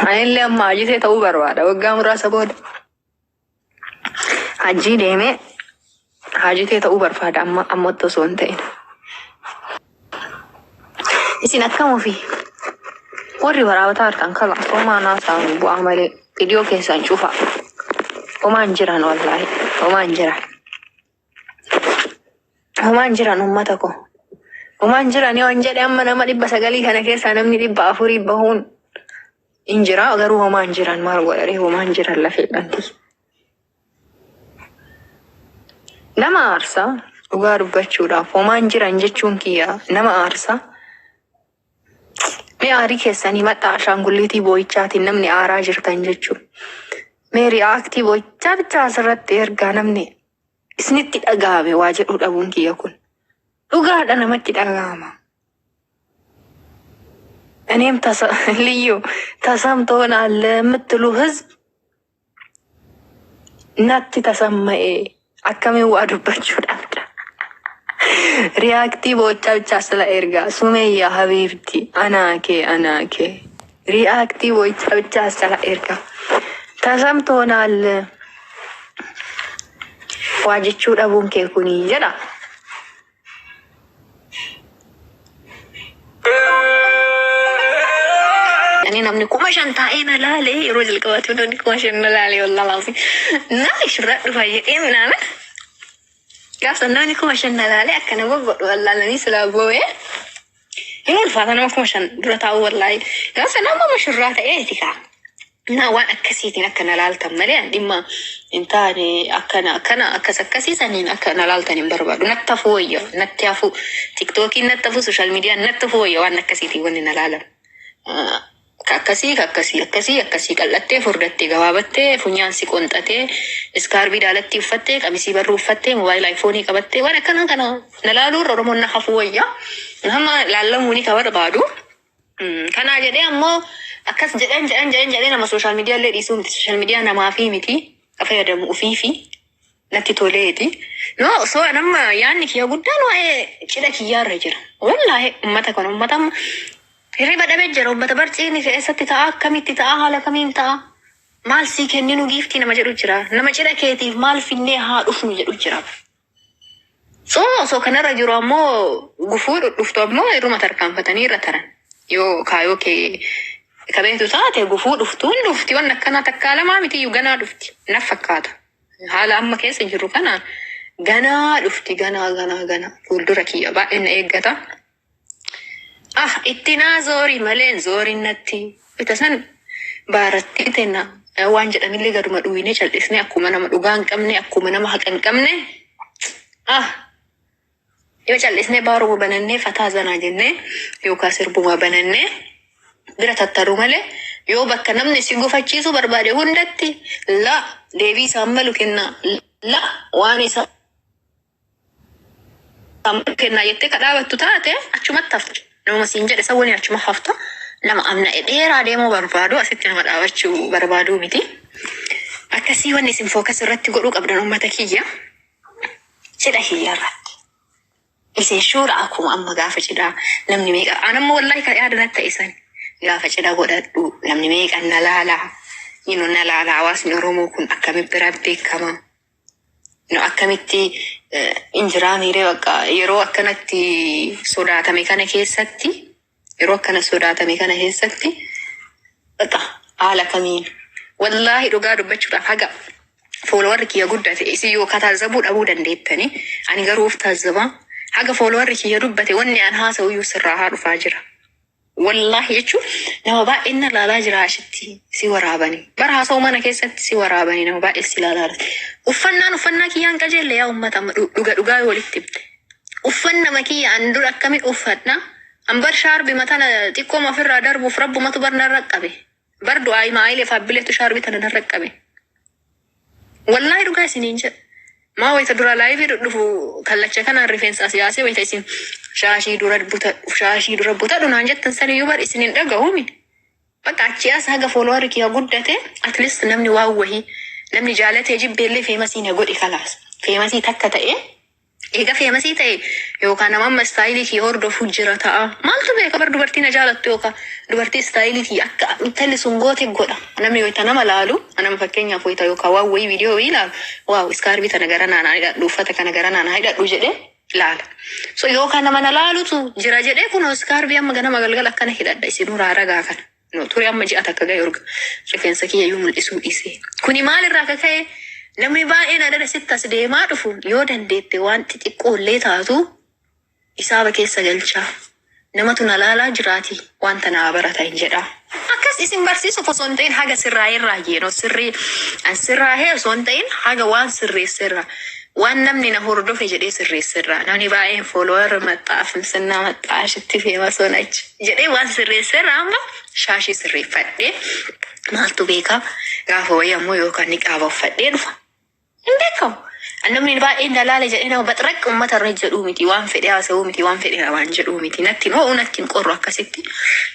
Anillee amma hajitee ta'uu barbaada waggaa muraasa booda. Hajjii deemee hajitee ta'uu barbaada amma ammatti osoo hin ta'in. Isin akkam ofii? Warri waraabataa harkaan kala homaa naasaan bu'aa malee viidiyoo keessan cufa. Homaan jiran wallaahi homaan jiran. Homaan jiran uummata koo. Homaan jiran yoo hin jedhe amma nama 900 kana keessaa namni 400 bahuun hin jira, garuu homaan jiran maal godhanii homaan jiran lafee dhanti. Nama aarsaa dhugaa dubbachuudhaaf homaan jiran jechuun kiyya nama aarsaa. Mee aarii keessanii maxxa ashaangulliitii boo'ichaatiin namni aaraa jirtan jechuun. Mee react boo'ichaa bichaa asirratti ergaa namni isinitti dhaga'ame waa jedhuu dhabuun kiyya kun. Dhugaadha, namatti dhaga'ama. እኔም ልዩ ተሰምቶናል የምትሉ ህዝብ natti tasamma'e akkamiin waa dubbachuu dhabda. React boo'ichaa bichaa sila ergaa Sumeeyyaa habiibti anaa kee anaa kee. React boo'ichaa bichaa sila ergaa. ተሰምቶናል waa jechuu dhabuun kee kunii jedha. Ani namni 5,000 taa'ee na laale, yeroo jalqabaatti namni 5,000 na laale, wallaahi namni shirra dhufa jedhee minaamin gaafa namni 5,000 na laale akkana goggodhu wallaalanii silaa boo'ee hin ulfaata nama 5,000 dura taa'u wallaahi gaafa nama mashurraa ta'eeti kaa. Na waan akkasiitiin akka na laaltan malee an dhimma hin taane akkana akkana akkas akkasii saniin akka na laaltan hin barbaadu. Natti hafuu wayya, natti hafu TikTokiin natti hafu, social mediaan natti hafuu wayya waan akkasiitiin wanni na laalan. Ka akkasii ka akkasii akkasii akkasii qal'attee, furdattee, gabaabattee, funyaan si qonxatee, iskaarbii daalattii uffattee, qamisii barruu uffattee, mobaayila iPhone qabattee waan akkana kana na laaluu irra Oromoon na hafuu wayya. Nama laallamuu ni ka barbaadu. Kanaa jedhee ammoo akkas jedhan jedhan jedhan jedhee nama social media illee dhiisuu miti. Social media namaafii miti. Ka fayyadamu ufiifi natti toleeti. No, so amma yaadni kiyya guddaan waa'ee cidha kiyyaarra jira. Wallaahi uummata kana uummata amma hirriba dhabee jira. Uummata barciini keessatti ta'a, akkamitti ta'a, haala kamiin ta'a. Maal sii kenninu giiftii nama jedhu jira. Nama cidha keetiif maal finnee haa dhufnu jedhu jira. So osoo kanarra jiru ammoo gufuu dhuftu ammoo irruma tarkaanfatanii irra taran. Yoo kaayoo kee kabeetu taate gufuu dhuftuun dhufti, waan akkanaa takkaa lamaa miti iyyuu ganaa dhufti. Naf fakkaata. Haala amma keessa jirru kana ganaa dhufti, ganaa ganaa ganaa fuuldura kiyya baay'ee na eeggata. Ah, itti naa zoorii malee zooriin natti bita san baaratti tenna waan jedhanillee gaduma dhuwinee cal'isnee akkuma nama dhugaa hin qabne, akkuma nama haqa hin qabne, ah, yoo cal'isnee baaruma banannee fataa zanaa jennee yookaan sirbuma banannee bira tattaruu malee, yoo bakka namni si gufachiisuu barbaade hundatti la deebii isaan malu kennaa, la waan isaan kennaa jettee ka dhaabattu taate achumatti hafta. Nama siin jedhe isa waliin achuma hafta. Nama amna dheeraa deemuu barbaadu asitti nama dhaabachuu barbaaduu miti. Akkasii wanni isin focus irratti godhuu qabdan uummata kiyya. Cidha kiyya irratti. Isin shuura akkuma amma gaafa cidhaa namni meeqa an amma wallaahi kan yaada natti ta'e san gaafa cidha godhadhu namni meeqa na laalaa na laalaa, hawaasni Oromoo kun akkamitti bira beekama, no akkamitti injiraa miiree bakka yeroo akkanatti sodaatame kana keessatti, yeroo akkana sodaatame kana keessatti bakka haala kamiin. Wallaahi dhugaa dubbachuudhaaf haga followerri kiyya guddate isin yookaan taazzabuu dhabuu dandeettani, ani garuu of taazzabaa, haga followerri kiyya dubbate wanni an haasa'u iyyuu sirraa haa dhufaa jira. Wallaahi jechuun nama baay'een na ilaalaa jira, ashitti si waraabanii. Bara haasa'u mana keessatti si waraabanii nama baay'ee si ilaalaa jira. Uffannaan uffannaa kiyyaan qajeelle yaa uummata, amma dhuga dhugaa yoo walitti himte. Uffannama kiyya an dura akkamiin uffadha? An bar shaarbi matana xiqqooma ofirraa darbuuf rabbumatu bar narra qabe. Bar du'aa maayilee faabbileetu shaarbii tana narra qabe. Wallaahi dhugaa isiniin jedha. Maa wayita dura live dhufu kallacha kanaan rifeensa as yaasee wayita isin shaashii dura butadhu, shaashii dura butadhu naan jettan saniyyuu bar isin hin dhagahumi. Bakka achi as haga followerri kiyya guddate at least namni waan wahii namni jaalatee jibbeellee famous na godhe kalaas. Famous takka ta'ee Eega famous ta'e yookaan nama amma style kiyya hordofu jira ta'a. Maaltu beeka bar, dubartii na jaalattu yookaan dubartii style kiyya akka intalli sun goote godha. Namni wayita nama laalu, nama fakkeenyaaf wayita yookaan waan wayii viidiyoo wayii ilaalu, "Wow, scarf tana gara naanaa hidhadhu, uffata kana gara naanaa hidhadhu" jedhee laala. So yookaan nama na laalutu jira jedhee kunoo scarf amma ganama galgala akkana hidhadha, isin uraa ragaa kana. No, ture amma ji'a takka ga'e urga rifeensa kiyya iyyuu mul'isuu dhiisee. Kuni maalirraa akka ka'e, namni baay'een adada sitti as deemaa dhufu yoo dandeette waan xixiqqoollee taatu isaaba keessa galchaa. Namatu na laalaa jiraati, wanta naa barata hin jedha. Akkas isin barsiisuuf osoo hin ta'in, haga sirraa irraa yeenoo sirrii an sirraahee osoo hin ta'in, haga waan sirreesserra, waan namni na hordofe jedhee sirreesserra, namni baay'een follower maxxaa finfinnaa maxxaa ashitti famous ሆነች jedhee waan sirreesserra. Amma shaashii sirreeffadhee, maaltu beekaa, gaafa wayii ammoo yookaan niqaaba uffadhee dhufa. Hin beekamu. Namni baay'een dalaale jedhee nama baxraq uummata irra jedhuu miti, waan fedhe haasa'uu miti, waan fedhe waan jedhuu miti. Natti ho'u, natti hin qorru. Akkasitti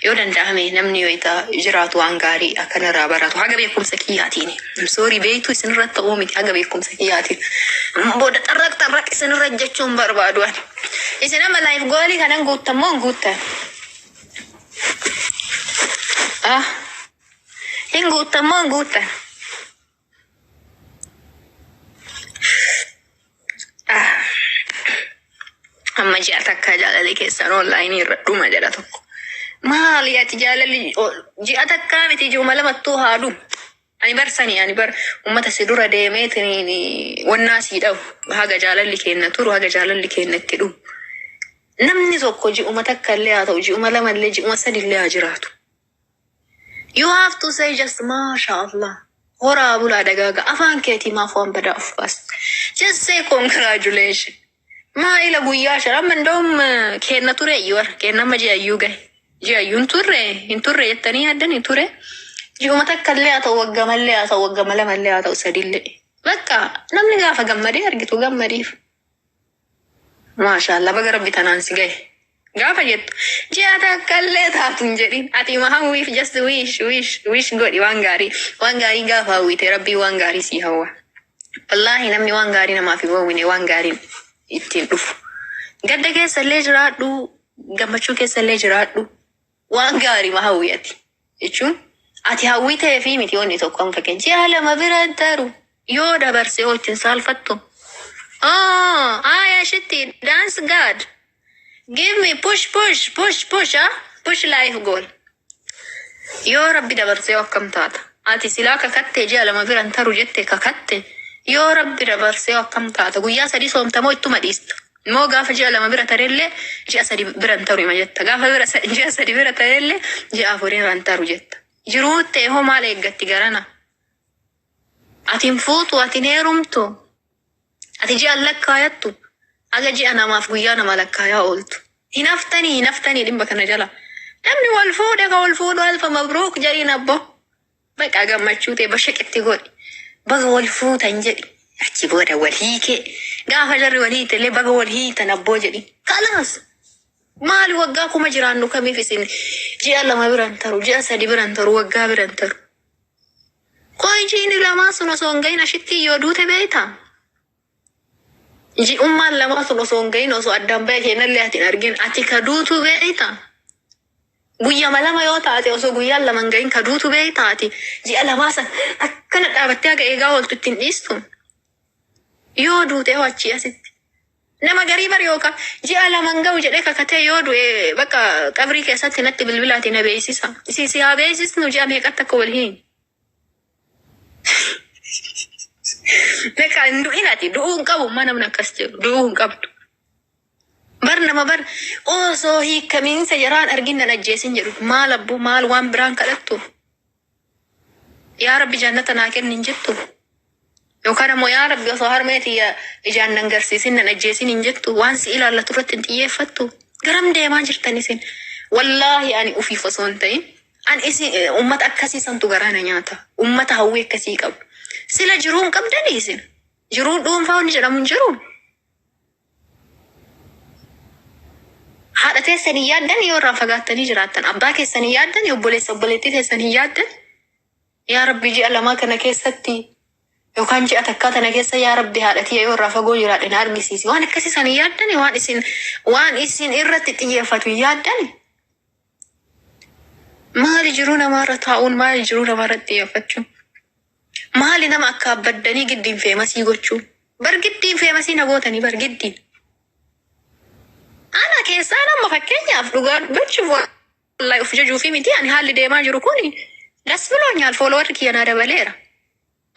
yoo danda'ame, namni yoo itti jiraatu waan gaarii akkanarraa baratu haga beekumsa kiyyaatiin. Sorry, beektuu isinirra ta'uu miti, haga beekumsa kiyyaatiin. Booda xarraq xarraq isinirra jechuun barbaadu ani. Isin amma life goal kanan guuttan moo hin guuttan? Ah, hin guuttan moo hin guuttan? Ah. Amma ji'a takka jaalalli keessan online irra dhuma jedha tokko. Maali ati, jaalalli ji'a takkaa miti, ji'uma lamattuu haa dhumu. Ani barsanii ani bar uummata si dura deemeetiin wannaa sii dhabu, haga jaalalli kenna turu, haga jaalalli kenna itti dhumu. Namni tokko ji'uma takka illee haa ta'u, ji'uma lama illee, ji'uma sadi illee haa jiraatu. You have to say just "Maasha Allah. Horaa bulaa dagaaga", afaan keetii maaf waan badaa of baasta? Just say congratulations. Maa ila guyyaa 5 amma እንደውም kenna ture iyyuu warra kenna amma ji'a iyyuu gahe. Ji'a iyyuu hin turre, hin turre jettanii yaaddanii ture. Ji'uma takka illee haa ta'u, waggamallee haa ta'u, waggama lamallee haa ta'u, sadillee. Bakka namni gaafa gammadee argitu gammadiif. Maashaallah, baga Rabbi tanaan si gahe. Gaafa jettu ji'a takka illee taatu hin jedhin. Ati ma hawwiif, just wish, wish, wish godhi waan gaarii. Waan gaarii gaafa hawwite, Rabbii waan gaarii sii hawwa. Wallaahi, namni waan gaarii namaaf hin hawwine waan gaariin ittiin dhufu. Gadda keessa illee jiraadhu, gammachuu keessa illee jiraadhu. Waan gaarii ma hawwi ati. Jechuun ati hawwitee fi miti wanni tokko, amma fakkeenya ji'a 2 bira taru yoo dabarse hoo ittiin saalfattu. Oh, aya shitti dance God. Give me push, push, push, push, ah, push life goal. Yoo Rabbi dabarsee hoo akkam taata? Ati silaa kakattee ji'a 2 biran taru jette kakatte. Yoo Rabbi dabarsee hoo akkam taata? Guyyaa 3 soomtamoo ittuma dhiista? Moo gaafa ji'a 2 bira tarellee ji'a 3 biran taru hima jetta. Gaafa bira ji'a 3 bira tarellee ji'a 4 biran taru jetta. Jiruu ta'e hoo maal eeggatti garana? Ati hin fuutu, ati hin heerumtu. Ati ji'a lakkaayattu. Aga ji'a namaaf guyyaa nama lakkaayaa ooltu. Hin haftanii, hin haftanii dhimma kana jala. Namni wal fuudhe ka wal fuudhu ألف مبروك jedhiin abbo. Baqa gammachuu ta'e bashaqitti godhi. Baga wal fuutan jedhi. Achi booda wal hiikee. Gaafa jarri wal hiite illee baga wal hiitan abboo jedhi. خلاص. Maali, waggaa 1000 jiraannu kamiif isin ji'a 2 biran taru, ji'a 3 biran taru, waggaa biran taru? Qoy, ji'ini lamaa sun osoo hin gahin ashitti yoo duute beektaa? Ji'ummaan lamaa sun osoo hin gahin, osoo addaan bahe keenallee ati hin argin, ati ka duutu beektaa? Guyyama 2 yoo taate, osoo guyyaan 2 hin gahin ka duutu beektaa ati? Ji'a lamaa san akkana dhaabattee haga eegaa ooltu ittiin dhiistu. Yoo duute hoo achii asitti? Nama garii bari yookaan ji'a 2 hin ga'u jedhee kakatee yoo du'e, bakka qabrii keessatti natti bilbilaati na beeksisa. Isin si haa beeksisnu, ji'a meeqatti akka wal hin. Bakka hin du'in, ati du'uu hin qabu, mana namni akkas jedhu du'uu hin qabdu. Bar nama bar osoo hiikamiinsa jaraan argin nan ajjeesin jedhu, maal abboo, maal waan biraan kadhattu? Yaa Rabbi, jannata naa kenni hin jettu. Yookaan ammoo yaa Rabbi, osoo harmee tiyya ijaan nan garsiisin nan ajjeesin hin jettu. Waan si ilaallatu irratti hin xiyyeeffattu. Garam deemaa jirtan isin? Wallaahi, ani ufiif osoo hin ta'in, an isin ummata akkasii santu garaa na nyaata. Ummata hawwii akkasii qabu. Sila jiruu hin qabdanii isin? Jiruun dhuunfaa wanni jedhamu hin jiru. Haadha teessan hin yaaddan yoo irraa fagaattanii jiraattan. Abbaa keessan hin yaaddan, obboleessa obboleettii teessan hin yaaddan. Yaa Rabbi, ji'a 2 kana keessatti Yookaan ji'a takkaa tana keessa yaa Rabbi haadha tiyya yoo irraa fagoo jiraadhe na argisiisi. Waan akkasii san hin yaaddani, waan isin irratti xiyyeeffatu hin yaaddani. Maali jiruu namaarra taa'uun? Maali jiruu namaarratti xiyyeeffachuun? Maali nama akka abbaddanii giddiin famous gochuun? Bar giddiin famous na gootanii bar giddiin. Ana keessaa nama fakkeenyaaf dhugaa dubbachuuf, wallahi of jajuu fi miti, ani haalli deemaa jiru kuni das ብሎኛል. Followerri kiyya naa dabaleera.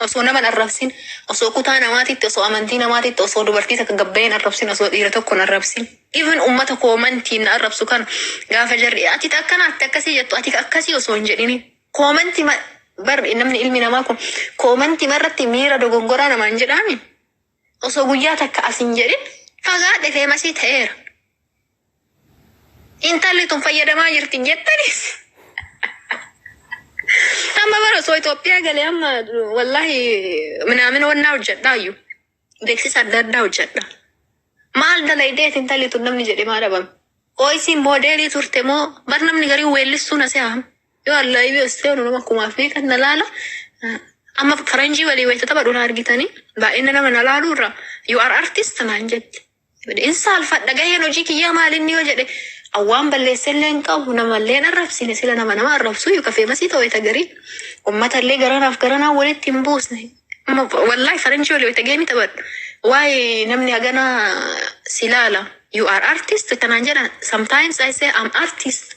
Osoo nama hin arrabsin, osoo kutaa namaatitti, osoo amantii namaatitti, osoo dubartii takka gabbayeen arrabsin, osoo dhiira tokko hin arrabsin. Even ummata commentiin na arrabsu kana gaafa jarri ati akkanaatti akkasii jettu, ati akkasii osoo hin jedhini. Commentii bar namni ilmi namaa kun commentii irratti miira dogongoraa namaan jedhaami. Osoo guyyaa takka as hin jedhin fagaadhe famous ta'eera. Intalli tun fayyadamaa jirti jettanis. Amma bara osoo Itoophiyaa galee amma wallahi minaamin wannaa hojjedhaayyuu. Beeksisa adda addaa hojjedha. Maal dalaydeet intalli tun namni jedhe maa dhabame? Ooyisiin moodeelii turte moo bar namni garii weellistuu na se'am. Yoo allaayibii os seenu nama kumaaf meeqan na laala. Amma faranjii walii wayita taphadhu na argitanii baay'ina nama na laaluu irra "You are artist" naan jetti. In saalfadha. Gaheen hojii kiyyaa maalinni yoo jedhe, awwaan balleessellee hin qabu, namallee hin arrabsine. Sila nama nama arrabsu yookaan famous ta'u isa garii uummatallee garanaaf garanaa walitti hin buusne. Wallahi faranjii walii wayita game taphadhu. Waa'ee namni hagana si laala. "You are artist" kanaan jedhan. Sometimes I say I'm artist.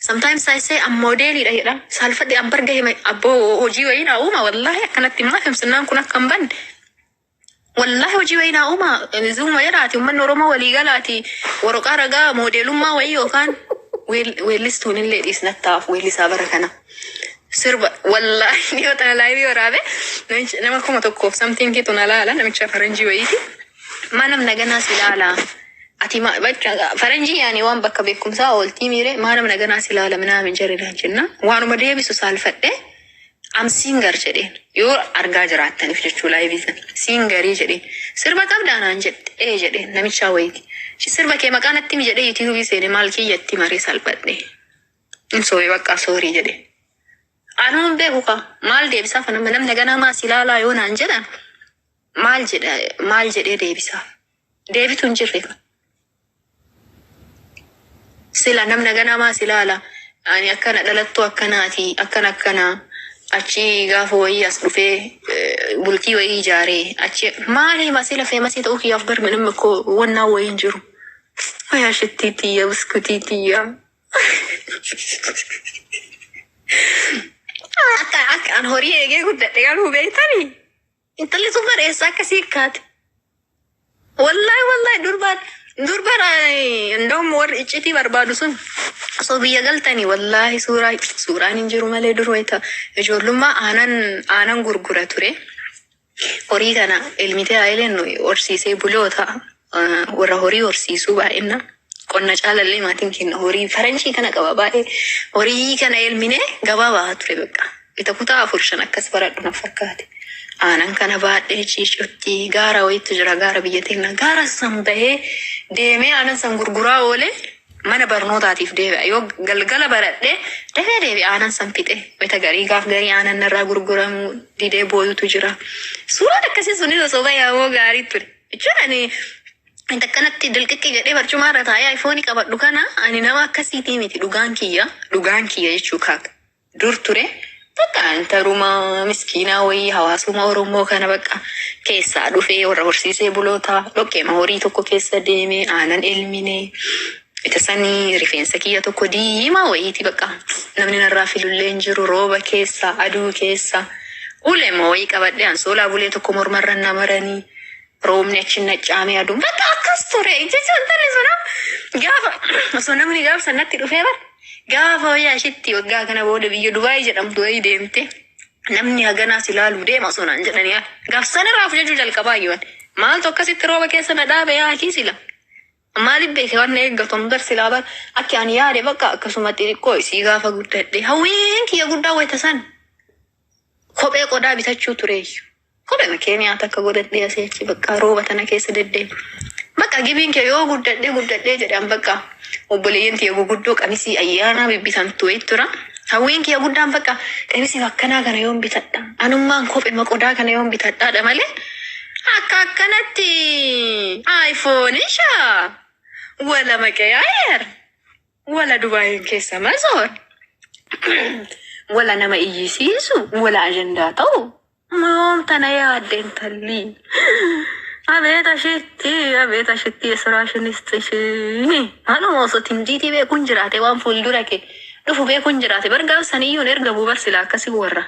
Sometimes I say I'm modelidha jedha. Saalfadhe an bar gahee abboo hojii wayii naa uuma, wallahi akkanatti himaa himsinnaan kun akka hin banne. Wallahi hojii wayii naa uuma, zuuma jedhaati, uummanni Oromoo walii galaati waraqaa ragaa moodeelummaa wayii yookaan weellistuun illee dhiisnattaaf weellisaa bara kana. Sirba wallahi dhiyoo tana live waraabe nama 1000f something na laala, namicha faranjii wayiiti. Maa namna ganaas ilaala. Ati ma faranjii yaani waan bakka beekumsaa ooltii miire, maa namna ganaas ilaala minaamin jedhe jenna. Waanuma deebisu saalfadhe. "Am singer" jedheen, yoo argaa jiraattaniif jechuu live sana. Singerii jedheen. "Sirba qabdaa?" naan jette. "Ee" jedheen, namichaa wayiiti. "Sirba kee maqaa natti himi" jedhee YouTubeii seene, maal kiyyatti maree salphadhe. Hin soobee, bakka "Sorry" jedheen. Anuun beeku ka maal deebisaaf? Nama namni ganaa maas ilaalaa yoo naan jedhan maal jedha, maal jedhee deebisaa? Deebitu hin jirre. Sila namni ganaa maas ilaala. Ani akkana dhalattuu akkanaati, akkana akkana, achi gaafa wayii as dhufee bultii wayii ijaaree achi maal hima? Sila famous ta'uu kiyyaaf barme namni koo wannaa wayii hin jiru. Wayaa shittii tiyya, buskutii tiyya. Akka an horii eegee guddadhe garuu beektanii? Intalli sun bareessa akkasii kaate. Wallahi wallahi durbaan durbaan እንደውም warri iccitii barbaadu sun osoo biyya galtanii, wallahi suuraan hin jiru malee, dur wayita ijoollummaa aanan gurgura ture. Horii kana ilmitee haayileen horsiisee buloota, warra horii horsiisuu baay'ina. Qonna caalallee maatiin keenya horii faranjii kana qaba baay'ee. Horii kana elminee gabaa bahaa ture bakka. Ita kutaa afur shan akkas baradhu na fakkaate. Aanan kana baadhee ciicutti gaara wayiitu jira, gaara biyya teenya, gaara san bahee deemee aanan san gurguraa oolee mana barnootaatiif deebi'a. Yoo galgala baradhee dafee deebi'a aanan san fixe. Wayita garii gaaf garii aanan narraa gurguramu didee booyutu jira. Suuraan akkasii sunis osoo bayamoo gaarii ture. Jechuun ani Wanti akkanatti dilqiqqi jedhee barcuma irra taa'ee iPhone qabadhu kana ani nama akkasiitii miti, dhugaan kiyya jechuu kaaka. Dur ture bakka intaluma miskiinaa wayii hawaasuma Oromoo kana bakka keessaa dhufee warra horsiisee buloota dhoqqeema horii tokko keessa deemee aanan elmine, ita sanii rifeensa kiyya tokko diimaa wayiiti, bakka namni narraa filullee hin jiru, rooba keessa, aduu keessa, uleema wayii qabadhee ansoolaa bulee tokko mormarra na maranii, roobni achi naccaamee, aduun, bakka akkas ture jechuun. Intalli sun gaafa osoo namni gaafa sanatti dhufee bar gaafa wayyaa ishitti waggaa kana booda biyya Dubaayii jedhamtu wayii deemte namni haganaas ilaaluu deema osoo naan jedhanii, gaaf sanarraa fudhachuu jalqabaa yoon maaltu akkasitti rooba keessa na dhaabe yaakii sila maaliif beeke waan na eeggatu bar silaa bar akki ani yaade bakka akkasumatti xixiqqoo isii gaafa guddadhe hawwiin kiyya guddaa wayita san kophee qodaa bitachuu tureeyyu. Kophee Keeniyaa takka godhadhee asii achi bakka rooba tana keessa deddeema. Bakka gibiin kee yoo guddadhee guddadhee jedhan, bakka obboleeyyan tiyya guguddoo qamisii ayyaanaa bibbitamtu wayii tura. Hawwiin kiyya guddaan bakka qamisiif akkanaa kana yoon bitadha. Anummaan kophee qodaa kana yoon bitadhaadha malee akka akkanatti iPhone shaa wala maqayaayar wala Dubaayin keessa mazoor wala nama iyyisiisu wala ajandaa ta'u moom tana yaadde intalli. Abeet asheetti, abeet asheetti, የስራሽን ይስጥሽ። Anuma osoo timjiitii beekuun jiraate, waan fuuldura kee dhufu beekuun jiraate, bargaaf saniyyuun erga buubar sila akkasii warra.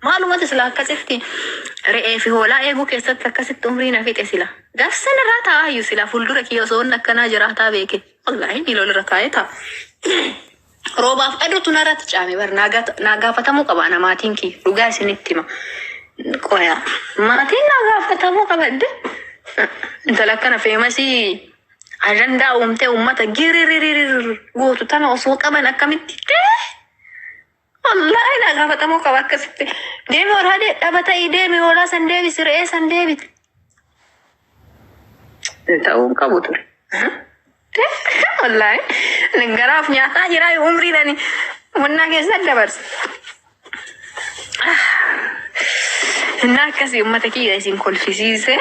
Maalumatti sila akkasitti re'ee fi hoolaa eeguu keessatti akkasitti umrii na fixe sila. Gaafsan irraa taa'aayyuu sila fuuldura kiyya osoo inni akkanaa jiraataa beeke. Wallaahi miila irra taa'ee taa'a. Roobaaf aduutu narratti caame bar, naa gaafatamuu qaba ana maatiin kiyya, dhugaa isinitti hima. Qoya, maatiin naa gaafatamuu qaba adde. Intala akkana famous ajandaa uumtee uummata giriririririr gootu tana osoo qaban akkamitti? Wallaahi naa gaafatamuu qaba akkasitti. Deemi horaa dhaba ta'ii, deemi hoolaa san deebisi, re'ee san deebiti. Ta'uu hin qabu ture. Wallaahi garaaf nyaataa jiraa, umriin ani munnaa keessa dabarsa. Innaa akkasii uummata kiyya isin kolfisiise.